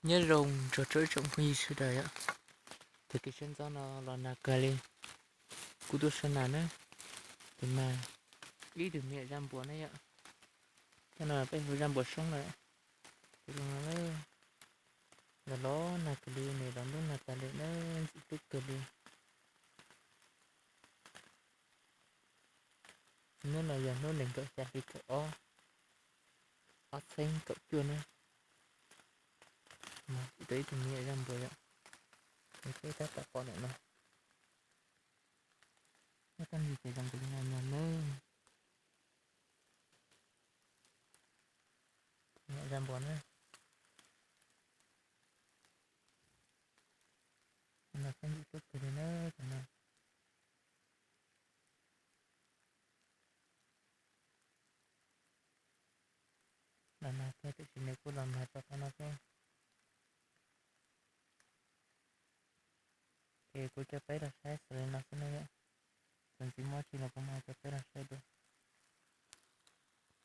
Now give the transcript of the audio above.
Nyob zoo txog rau ib tsoom phooj ywg sawv daws yom. Tag kis sawv ntxov no los nag kawg li, kuv tuaj saib nag na. Tus mas ib tug me nyuam zaj npuas na yom. Cov no peb hu zaj npuas soob na. Tus no los nag kawg li, nws los ntub nag tas li na, ntxim hlub kawg li. Hnub no yog hnub nees nkaum xya hli kaum ob, ob txhiab kaum cuaj na. Mas tsis tau ib tug me nyuam zaj npuas yom, es peb tab tom pom ntawm no. Nyob tag nrho ces zoo nkaus li no no nawb. Me nyuam zaj npuas na. Tus no pheej ntxim hlub kawg li na, tus no. Los nag kawg tiam sis nws kuj los nag txog qhov no xwb. Ces kuv coj peb los saib xws li no xwb na yom. Txuas ntxiv muaj tsi los kuv mam coj peb los saib dua.